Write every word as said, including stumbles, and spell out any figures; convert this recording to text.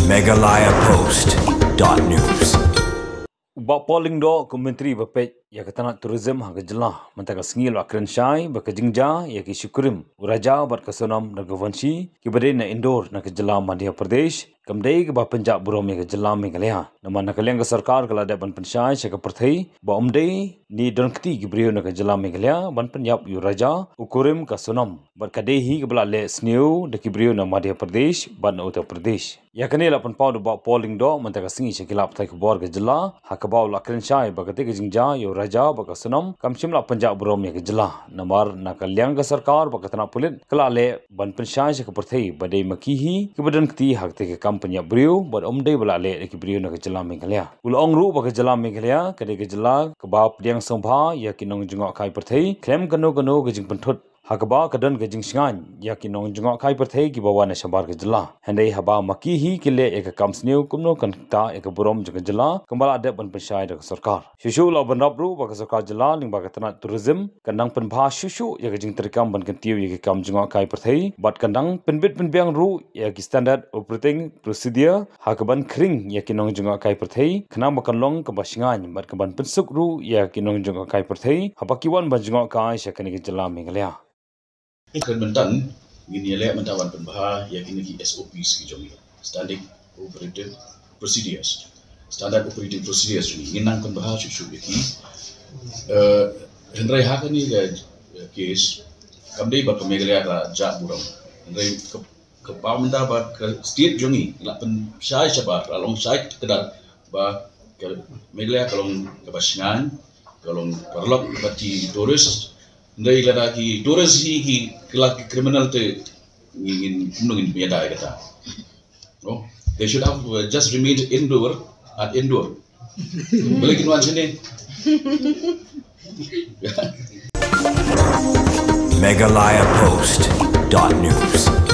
Meghalaya Post dot news. U Bah Paul Lyngdoh, u Myntri ba peit ïa ka tnat tourism ha ka jylla, mynta ka sngi u la kren shai ba ka jingjia ïa ki shu kurim u Raja bad ka Sonam Raghuvanshi kiba dei na Indore na ka jylla Madhya Pradesh kam dei kaba pynjah burom ïa ka jylla Meghalaya. Namar na ka liang ka sorkar ka la dep ban pynshai sha ka pyrthei ba ym dei ne don kti ki briew na ka jylla Meghalaya ban pynïap ïa u Raja, u kurim ka Sonam. Bad ka dei hi kaba la leh sniew da ki briew na Madhya Pradesh bad na Uttar Pradesh. Ïa kane la pynpaw da u Bah Paul Lyngdoh mynta ka sngi sha ki lad pathai khubor ka jylla, ha kaba u la kren shai ba katei ka jingjia ïa u Raja bad ka Sonam kam shym la pynjah burom ïa ka jylla. Namar na ka liang ka sorkar bad ka tnat pulit ka la leh ban pynshai sha ka pyrthei ba dei ma ki hi kiba don kti ha katei ka kam pynïap briew bad ym dei ba la leh da ki briew na ka jylla Meghalaya. U la ong ruh ba ka jylla Meghalaya ka dei ka jylla kaba pdiang sngewbha ïa ki nongjngohkai pyrthei khlem kano kano ka jingpynthut, ha kaba ka don ka jingshngaiñ ïa ki nongjngohkai pyrthei kiba wan na shabar ka jylla. Hynrei haba ma ki hi ki leh ïa ka kam sniew kumno kan ktah ïa ka burom jong ka jylla kaba la dep ban pynshai da ka sorkar. Shuh shuh la u bynrap ruh ba ka sorkar jylla lyngba ka tnat tourism kan nang pynbha shuh shuh ïa ka jingtreikam ban kyntiew ïa ki kam jngohkai pyrthei bad kan nang pynbit pynbiang ruh ïa ki standard operating procedure ha kaban khring ïa ki nongjngohkai pyrthei khnang ba kan long kaba shngaiñ bad kaban pynsuk ruh ïa ki nongjngohkai pyrthei haba ki wan ban jngohkai sha kane ka jylla Meghalaya. Kan mynta ngin ïaleh mynta ban pynbha ïa kine ki S O Ps ki jong ngi, Standard Operative Procedures, Standard Operating Procedures jong ngi, ngin nang pynbha shuh shuh ïa ki. Eh, hynrei ha kane ka, eh, case kam dei ba ka Meghalaya ka jah burom, hynrei ka, ka paw mynta ba ka state jong ngi la pynshai shabar, la long shai kdar ba ka Meghalaya ka long kaba shngaiñ, ka long paralok bad ki tourist. Hynrei lada ki tourist hi ki, ki la ki criminal te ngin, ngin kumno ngin pynïada ïa kata. No, they should have, uh, just remained indoor at indoor. Balei kin wan shane? Meghalaya Post dot news.